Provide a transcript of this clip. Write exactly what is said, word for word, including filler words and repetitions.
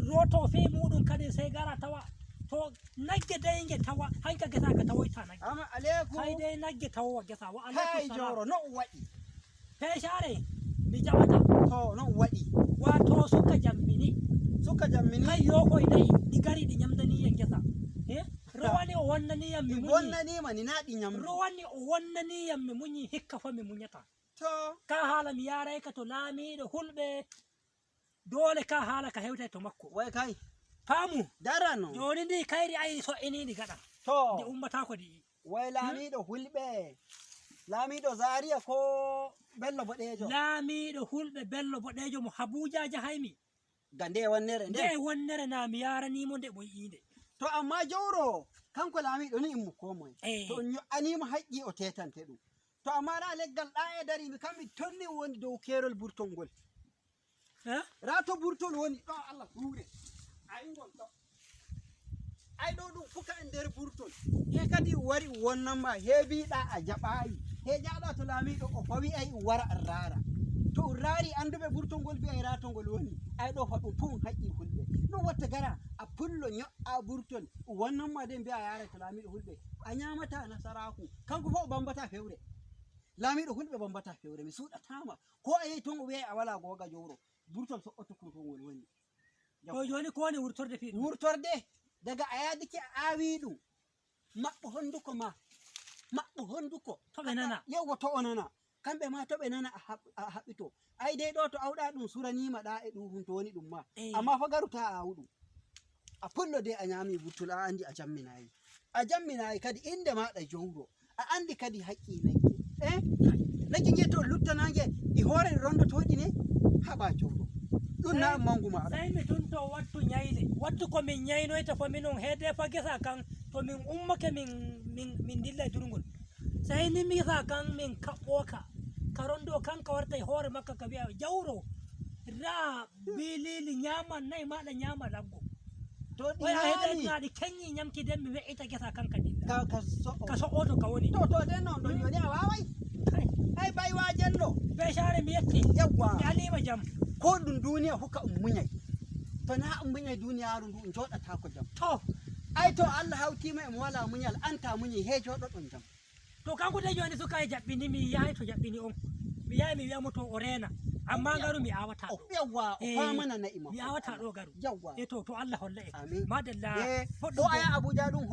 Ɗo to fii muɗum kadi sey gara tawa to nagge dey nge tawa, hay ka gesa ka tawoyta nagge. Ama aleykum. Hay dey nagge tawowa gesa. Wa aleykum salam. Hay joro, no o waɗi? Peeshaare, mi jaɓata. To, no o waɗi? Wato suka jammini. Suka jammini? Kay yo koy nayi, ɗi gari ɗi ñamdani en gesa. Eh? Rowani o wonnani yam mi Ɗi muñi. Bonnanima ni, na ɗi ñamdi. Rowani o wonnani yam mi muñi, hikka fa mi muñata. To. Ka haala mi yaarayka to laamiiɗo hulɓe, doole ka haala ka hewtay to makko. Way kay. Faamu? Darano. Jooni ndi kayri ayri so'iniindi gaɗa. To. Ndi ummataako ndi. Way laamiiɗo hulɓe. Laamiiɗo Zaariya ko Bello Boɗeejo? Laamiiɗo hulɓe Bello Boɗeejo mo Habuuja jahaymi. Ga nde wonnere nde? Nde wonnere na mi yaaraniimo nde ɓoy iinde. To amma jawro, kanko laamiiɗo ni immu ko moye. Eh. To on ño'aniimo haqqi o tetante ɗum. To amma ra leggal ɗa e dari mi kam mi tonni woni dow keerol burtol ngol. Eh? Ra to burtol woni ɗo Allah huure. Ay ngol ɗo. Ay ɗo ɗum fuka e nder burtol. He kadi wari wonnanma he biɗa a jaɓayi. He jaɗa to laamiɗo o fawi ay wara an rara. To un rari anduɓe burtol ngol bi'ay ra to ngol woni. Ay ɗo fa ɗum fu un haqqi hulɓe. Ɗum watta gara a pullo ño'a burtol. Wonnanma de mbi'a yara to laamiɗo hulɓe. A ñamata nasaraku. Kanko fa o bambata fewre. Laamiɗo hulɓe bambata fewre. Mi suɗatama. Ko a yehi ton o wi'ay a wala goga jowro. Burtol so'oto ko ton woni woni. To joni ko woni wurtorde fii ɗum? Wurtorde daga a yadike a awi ɗum. Maɓɓo honduko ma. Maɓɓo honduko. To ɓe nana. Yewwa to o nana. Kamɓe ma to ɓe nana a haɓ-, a haɓɓito. Ay dey ɗo to awɗa ɗum suranima ɗa e ɗum hun to woni ɗum ma. Eh. Amma fa garu ta a awu ɗum. A pullo dey a ñami burtol a andi a jamminayi. A jamminayi kadi inde maɗa jowro. A andi kadi haqqi nagge. Eh? Nagge nge to luttanaange e hoore rondotoɗi ne haɓa jowro. Ɗum na mangu maɗa. Sai mi tunto wattu ñayle. Wattu ko min ñaynoyta fa minon heede fa gesa kan to min ummake min, min, min dilla e durngol. Sai ni mi gesa kan min kaɓɓoka. Ka rondo kan ka warta e hoore makka ka wi'a jawro. Ra bilili ñaman nayi maɗa ñama laggo. To ɗi Oya heede naani. Na ɗi keñi ñamki den mi we'ita gesa kan ka dilla. Ka, ka so'o. Ka so'oto ka woni. To, to den non ɗon joni a waway. Kai. Ay bay wajenno. Be share mi yetti. Yawwa. Mi alima jam. Ko ɗum duniya huka um muñay. To na um muñay duniyaru ndu um joɗata ko jam. To. Ay to Allah hawtima e mo wala muñal anta muñi he joɗoɗon jam. To kanko de joni suka e jaɓɓini mi yahay to jaɓɓini on. Mi yahay mi wi'a mo to o rena. Amma ngaru mi awata ɗo. Yawwa, o Eh, famana na ima. Mi awata ɗo garu. Yawwa. E to, to Allah holla e. Amin. Madalla. Eh, Foɗɗum ko aya Abuja ɗum